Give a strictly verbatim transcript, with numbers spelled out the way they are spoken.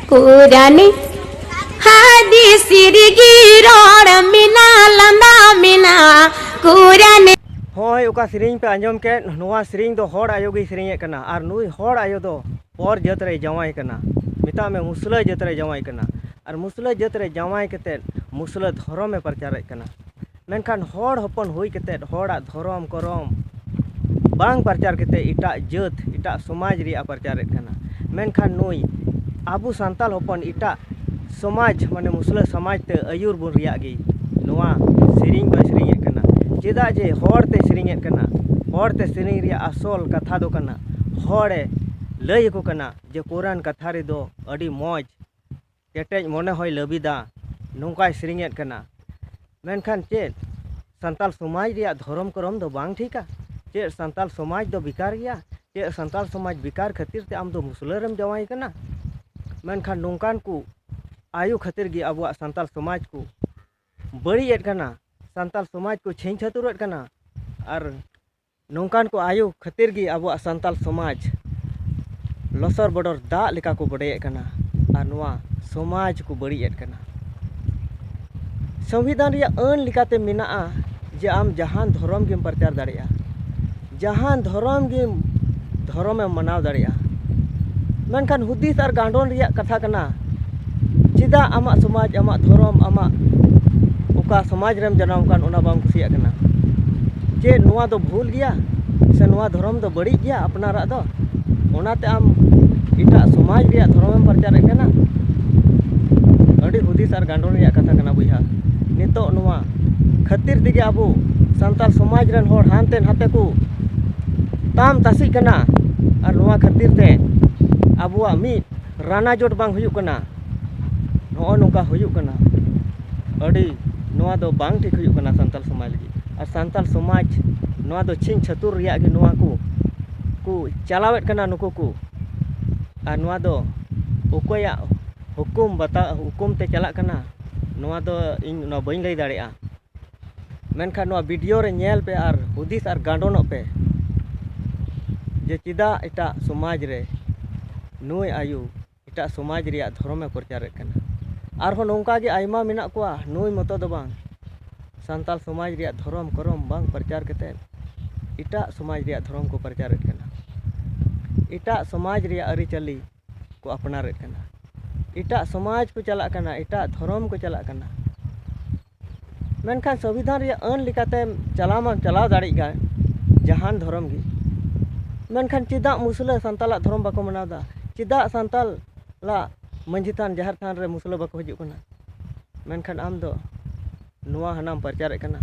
ᱠᱩᱨᱟᱱᱤ ᱦᱟᱫᱤᱥ ᱨᱮᱜᱮ ᱨᱚᱲ ᱢᱮᱱᱟᱜ, ᱞᱟᱸᱫᱟ ᱢᱮᱱᱟᱜ, ᱠᱩᱨᱟᱱᱤ᱾ ᱦᱚᱸᱜᱼᱚᱭ ᱚᱠᱟ ᱥᱮᱨᱮᱧ ᱯᱮ ᱟᱸᱡᱚᱢ ᱠᱮᱫ, ᱱᱚᱣᱟ ᱥᱮᱨᱮᱧ ᱫᱚ ᱦᱚᱲ ᱟᱭᱳ ᱜᱮᱭ ᱥᱮᱨᱮᱧᱮᱫ ᱠᱟᱱᱟ᱾ ᱟᱨ ᱱᱩᱭ ᱦᱚᱲ ᱟᱭᱳ ᱫᱚ ᱯᱚᱨ ᱡᱟᱹᱛ ᱨᱮᱭ ᱡᱟᱶᱟᱭ ᱠᱟᱱᱟ, ᱢᱮᱛᱟᱜ ᱢᱮ ᱢᱩᱥᱞᱟᱹ ᱡᱟᱹᱛ ᱨᱮᱭ ᱡᱟᱶᱟᱭ ᱠᱟᱱᱟ᱾ ᱟᱨ ᱢᱩᱥᱞᱟᱹ ᱡᱟᱹᱛ ᱨᱮ ᱡᱟᱶᱟᱭ ᱠᱟᱛᱮᱫ ᱢᱩᱥᱞᱟᱹ ᱫᱷᱚᱨᱚᱢᱮ ᱯᱨᱚᱪᱟᱨᱮᱫ ᱠᱟᱱᱟ᱾ ᱢᱮᱱᱠᱷᱟᱱ ᱦᱚᱲ ᱦᱚᱯᱚᱱ ᱦᱩᱭ ᱠᱟᱛᱮᱫ ᱦᱚᱲᱟᱜ ᱫᱷᱚᱨᱚᱢ ᱠᱚᱨᱚᱢ ᱵᱟᱝ ᱯᱨᱚᱪᱟᱨ ᱠᱟᱛᱮᱫ ᱮᱴᱟᱜ ᱡᱟᱹᱛ, ᱮᱴᱟᱜ ᱥᱚᱢᱟᱡᱽ ᱨᱮᱭᱟᱜ ᱯᱨᱚᱪᱟᱨᱮᱫ ᱠᱟᱱᱟ᱾ ᱢᱮᱱᱠᱷᱟᱱ ᱱᱩᱭ ᱟᱵᱚ ᱥᱟᱱᱛᱟᱲ ᱦᱚᱯᱚᱱ ᱮᱴᱟᱜ ᱥᱚᱢᱟᱡᱽ, ᱢᱟᱱᱮ ᱢᱩᱥᱞᱟᱹ ᱥᱚᱢᱟᱡᱽ ᱛᱮ ᱟᱹᱭᱩᱨ ᱵᱚᱱ ᱨᱮᱭᱟᱜ ᱜᱮ ᱱᱚᱣᱟ ᱥᱮᱨᱮᱧ ᱫᱚᱭ ᱥᱮᱨᱮᱧᱮᱫ ᱠᱟᱱᱟ᱾ ᱪᱮᱫᱟᱜ ᱡᱮ ᱦᱚᱲ ᱛᱮ ᱥᱮᱨᱮᱧᱮᱫ ᱠᱟᱱᱟ, ᱦᱚᱲ ᱛᱮ ᱥᱮᱨᱮᱧ ᱨᱮᱭᱟᱜ ᱟᱥᱚᱞ ᱠᱟᱛᱷᱟ ᱫᱚ ᱠᱟᱱᱟ, ᱦᱚᱲᱮ ᱞᱟᱹᱭ ᱟᱠᱚ ᱠᱟᱱᱟ ᱡᱮ ᱠᱳᱨᱟᱱ ᱠᱟᱛᱷᱟ ᱨᱮᱫᱚ ᱟᱹᱰᱤ ᱢᱚᱡᱽ, ᱠᱮᱴᱮᱡ ᱢᱚᱱᱮ ᱦᱚᱸᱭ ᱞᱟᱹᱵᱤᱫᱟ, ᱱᱚᱝᱠᱟᱭ ᱥᱮᱨᱮᱧᱮᱫ ᱠᱟᱱᱟ᱾ ᱢᱮᱱᱠᱷᱟᱱ ᱪᱮᱫ ᱥᱟᱱᱛᱟᱲ ᱥᱚᱢᱟᱡᱽ ᱨᱮᱭᱟᱜ ᱫᱷᱚᱨᱚᱢ ᱠᱚᱨᱚᱢ ᱫᱚ ᱵᱟᱝ ᱴᱷᱤᱠᱟ? ᱪᱮᱫ ᱥᱟᱱᱛᱟᱲ ᱥᱚᱢᱟᱡᱽ ᱫᱚ ᱵᱮᱠᱟᱨ ᱜᱮᱭᱟ? ᱪᱮᱫ ᱥᱟᱱᱛᱟᱲ ᱥᱚᱢᱟᱡᱽ ᱵᱮᱠᱟᱨ ᱠᱷᱟᱹᱛᱤᱨ ᱛᱮ ᱟᱢ ᱫᱚ ᱢᱩᱥᱞᱟᱹ ᱨᱮᱢ ᱡᱟᱶᱟᱭ ᱠᱟᱱᱟ? ᱢᱮᱱᱠᱷᱟᱱ ᱱᱚᱝᱠᱟᱱ ᱠᱚ ᱟᱭᱳ ᱠᱷᱟᱹᱛᱤᱨ ᱜᱮ ᱟᱵᱚᱣᱟᱜ ᱥᱟᱱᱛᱟᱲ ᱥᱚᱢᱟᱡᱽ ᱠᱚ ᱵᱟᱹᱲᱤᱡ ᱮᱫ ᱠᱟᱱᱟ, ᱥᱟᱱᱛᱟᱲ ᱥᱚᱢᱟᱡᱽ ᱠᱚ ᱪᱷᱤᱝ ᱪᱷᱟᱹᱛᱩᱨᱮᱫ ᱠᱟᱱᱟ᱾ ᱟᱨ ᱱᱚᱝᱠᱟᱱ ᱠᱚ ᱟᱭᱳ ᱠᱷᱟᱹᱛᱤᱨ ᱜᱮ ᱟᱵᱚᱣᱟᱜ ᱥᱟᱱᱛᱟᱲ ᱥᱚᱢᱟᱡᱽ ᱞᱚᱥᱚᱨ ᱵᱚᱰᱚᱨ ᱫᱟᱜ ᱞᱮᱠᱟ ᱠᱚ ᱵᱚᱰᱮᱭᱮᱫ ᱠᱟᱱᱟ ᱟᱨ ᱱᱚᱣᱟ ᱥᱚᱢᱟᱡᱽ ᱠᱚ ᱵᱟᱹᱲᱤᱡ ᱮᱫ ᱠᱟᱱᱟ᱾ ᱥᱚᱝᱵᱤᱫᱷᱟᱱ ᱨᱮᱭᱟᱜ ᱟᱹᱱ ᱞᱮᱠᱟᱛᱮ ᱢᱮᱱᱟᱜᱼᱟ ᱡᱮ ᱟᱢ ᱡᱟᱦᱟᱱ ᱫᱷᱚᱨᱚᱢ ᱜᱮᱢ ᱯᱨᱚᱪᱟᱨ ᱫᱟᱲᱮᱭᱟᱜᱼᱟ, ᱡᱟᱦᱟᱱ ᱫᱷᱚᱨᱚᱢ ᱜᱮᱢ, ᱫᱷᱚᱨᱚᱢᱮᱢ ᱢᱟᱱᱟᱣ ᱫᱟᱲᱮᱭᱟᱜᱼᱟ᱾ ᱢᱮᱱᱠᱷᱟᱱ ᱦᱩᱫᱤᱥ ᱟᱨ ᱜᱟᱱᱰᱚᱱ ᱨᱮᱭᱟᱜ ᱠᱟᱛᱷᱟ ᱠᱟᱱᱟ, ᱪᱮᱫᱟᱜ ᱟᱢᱟᱜ ᱥᱚᱢᱟᱡᱽ, ᱟᱢᱟᱜ ᱫᱷᱚᱨᱚᱢ, ᱟᱢᱟᱜ ᱚᱠᱟ ᱥᱚᱢᱟᱡᱽ ᱨᱮᱢ ᱡᱟᱱᱟᱢ ᱟᱠᱟᱱ, ᱚᱱᱟ ᱵᱟᱢ ᱠᱩᱥᱤᱭᱟᱜ ᱠᱟᱱᱟ? ᱪᱮᱫ ᱱᱚᱣᱟ ᱫᱚ ᱵᱷᱩᱞ ᱜᱮᱭᱟ ᱥᱮ ᱱᱚᱣᱟ ᱫᱷᱚᱨᱚᱢ ᱫᱚ ᱵᱟᱹᱲᱤᱡ ᱜᱮᱭᱟ ᱟᱯᱱᱟᱨᱟᱜ ᱫᱚ? ᱚᱱᱟᱛᱮ ᱟᱢ ᱮᱴᱟᱜ ᱥᱚᱢᱟᱡᱽ ᱨᱮᱭᱟᱜ ᱫᱷᱚᱨᱚᱢᱮᱢ ᱯᱨᱚᱪᱟᱨᱮᱫ ᱠᱟᱱᱟ? ᱟᱹᱰᱤ ᱦᱩᱫᱤᱥ ᱟᱨ ᱜᱟᱱᱰᱚᱱ ᱨᱮᱭᱟᱜ ᱠᱟᱛᱷᱟ ᱠᱟᱱᱟ ᱵᱚᱭᱦᱟ᱾ ᱱᱤᱛᱚᱜ ᱱᱚᱣᱟ ᱠᱷᱟᱹᱛᱤᱨ ᱛᱮᱜᱮ ᱟᱵᱚ ᱥᱟᱱᱛᱟᱲ ᱥᱚᱢᱟᱡᱽ ᱨᱮᱱ ᱦᱚᱲ ᱦᱟᱱᱛᱮ ᱱᱟᱛᱮ ᱠᱚ ᱛᱟᱢ ᱛᱟᱥᱤᱜ ᱠᱟᱱᱟ᱾ ᱟᱨ ᱱᱚᱣᱟ ᱠᱷᱟᱹᱛᱤᱨ ᱛᱮ ᱟᱵᱚᱣᱟᱜ ᱢᱤᱫ ᱨᱟᱱᱟᱡᱚᱴ ᱵᱟᱝ ᱦᱩᱭᱩᱜ ᱠᱟᱱᱟ᱾ ᱱᱚᱜᱼᱚ ᱱᱚᱝᱠᱟ ᱦᱩᱭᱩᱜ ᱠᱟᱱᱟ᱾ ᱟᱹᱰᱤ, ᱱᱚᱣᱟ ᱫᱚ ᱵᱟᱝ ᱴᱷᱤᱠ ᱦᱩᱭᱩᱜ ᱠᱟᱱᱟ ᱥᱟᱱᱛᱟᱲ ᱥᱚᱢᱟᱡᱽ ᱞᱟᱹᱜᱤᱫ᱾ ᱟᱨ ᱥᱟᱱᱛᱟᱲ ᱥᱚᱢᱟᱡᱽ ᱱᱚᱣᱟ ᱫᱚ ᱪᱷᱤᱝ ᱪᱷᱟᱹᱛᱩᱨ ᱨᱮᱭᱟᱜ ᱜᱮ ᱱᱚᱣᱟ ᱠᱚ, ᱠᱚ ᱪᱟᱞᱟᱣᱮᱫ ᱠᱟᱱᱟ ᱱᱩᱠᱩ ᱠᱚ᱾ ᱟᱨ ᱱᱚᱣᱟ ᱫᱚ ᱚᱠᱚᱭᱟᱜ ᱦᱩᱠᱩᱢ ᱵᱟᱛᱟ-, ᱦᱩᱠᱩᱢ ᱛᱮ ᱪᱟᱞᱟᱜ ᱠᱟᱱᱟ, ᱱᱚᱣᱟ ᱫᱚ ᱤᱧ ᱱᱚᱣᱟ ᱵᱟᱹᱧ ᱞᱟᱹᱭ ᱫᱟᱲᱮᱭᱟᱜᱼᱟ᱾ ᱢᱮᱱᱠᱷᱟᱱ ᱱᱚᱣᱟ ᱵᱷᱤᱰᱤᱭᱳ ᱨᱮ ᱧᱮᱞ ᱯᱮ ᱟᱨ ᱦᱩᱫᱤᱥ ᱟᱨ ᱜᱟᱱᱰᱚᱱᱚᱜ ᱯᱮ ᱡᱮ ᱪᱮᱫᱟᱜ ᱮᱴᱟᱜ ᱥᱚᱢᱟᱡᱽ ᱨᱮ ᱱᱩᱭ ᱟᱭᱳ ᱮᱴᱟᱜ ᱥᱚᱢᱟᱡᱽ ᱨᱮᱭᱟᱜ ᱫᱷᱚᱨᱚᱢᱮ ᱯᱨᱚᱪᱟᱨᱮᱫ ᱠᱟᱱᱟ᱾ ᱟᱨᱦᱚᱸ ᱱᱚᱝᱠᱟ ᱜᱮ ᱟᱭᱢᱟ ᱢᱮᱱᱟᱜ ᱠᱚᱣᱟ, ᱱᱩᱭ ᱢᱚᱛᱚ ᱫᱚ ᱵᱟᱝ, ᱥᱟᱱᱛᱟᱲ ᱥᱚᱢᱟᱡᱽ ᱨᱮᱭᱟᱜ ᱫᱷᱚᱨᱚᱢ ᱠᱚᱨᱚᱢ ᱵᱟᱝ ᱯᱨᱚᱪᱟᱨ ᱠᱟᱛᱮᱫ ᱮᱴᱟᱜ ᱥᱚᱢᱟᱡᱽ ᱨᱮᱭᱟᱜ ᱫᱷᱚᱨᱚᱢ ᱠᱚ ᱯᱨᱚᱪᱟᱨᱮᱫ ᱠᱟᱱᱟ, ᱮᱴᱟᱜ ᱥᱚᱢᱟᱡᱽ ᱨᱮᱭᱟᱜ ᱟᱹᱨᱤᱪᱟᱹᱞᱤ ᱠᱚ ᱟᱯᱱᱟᱨᱮᱫ ᱠᱟᱱᱟ, ᱮᱴᱟᱜ ᱥᱚᱢᱟᱡᱽ ᱠᱚ ᱪᱟᱞᱟᱜ ᱠᱟᱱᱟ, ᱮᱴᱟᱜ ᱫᱷᱚᱨᱚᱢ ᱠᱚ ᱪᱟᱞᱟᱜ ᱠᱟᱱᱟ᱾ ᱢᱮᱱᱠᱷᱟᱱ ᱥᱚᱝᱵᱤᱫᱷᱟᱱ ᱨᱮᱭᱟᱜ ᱟᱹᱱ ᱞᱮᱠᱟᱛᱮ ᱪᱟᱞᱟᱣ ᱢᱟᱢ ᱪᱟᱞᱟᱣ ᱫᱟᱲᱮᱭᱟᱜ ᱜᱮ, ᱡᱟᱦᱟᱱ ᱫᱷᱚᱨᱚᱢ ᱜᱮ᱾ ᱢᱮᱱᱠᱷᱟᱱ ᱪᱮᱫᱟᱜ ᱢᱩᱥᱞᱟᱹ ᱥᱟᱱᱛᱟᱞᱟᱜ ᱫᱷᱚᱨᱚᱢ ᱵᱟᱠᱚ ᱢᱟᱱᱟᱣ ᱮᱫᱟ? ᱪᱮᱫᱟᱜ ᱥᱟᱱᱛᱟᱞᱟᱜ ᱢᱟᱹᱡᱷᱤ ᱛᱷᱟᱱ, ᱡᱟᱦᱮᱨ ᱛᱷᱟᱱ ᱨᱮ ᱢᱩᱥᱞᱟᱹ ᱵᱟᱠᱚ ᱦᱤᱡᱩᱜ ᱠᱟᱱᱟ? ᱢᱮᱱᱠᱷᱟᱱ ᱟᱢ ᱫᱚ ᱱᱚᱣᱟ ᱦᱟᱱᱟᱢ ᱯᱨᱚᱪᱟᱨᱮᱫ ᱠᱟᱱᱟ᱾